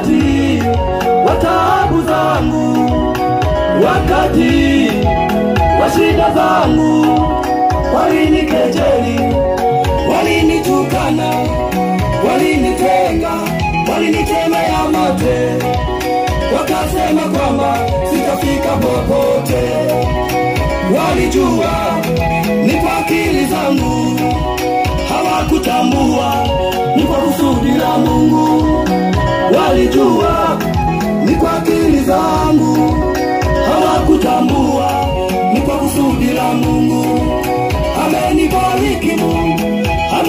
Wakati wa taabu zangu, wakati wa shida zangu, walinikejeli, walinitukana, walinitenga, walinitemea mate, wakasema kwamba sitafika popote. Walijua ni kwa akili zangu, hawakutambua ni kwa kusudi la Mungu. Walijua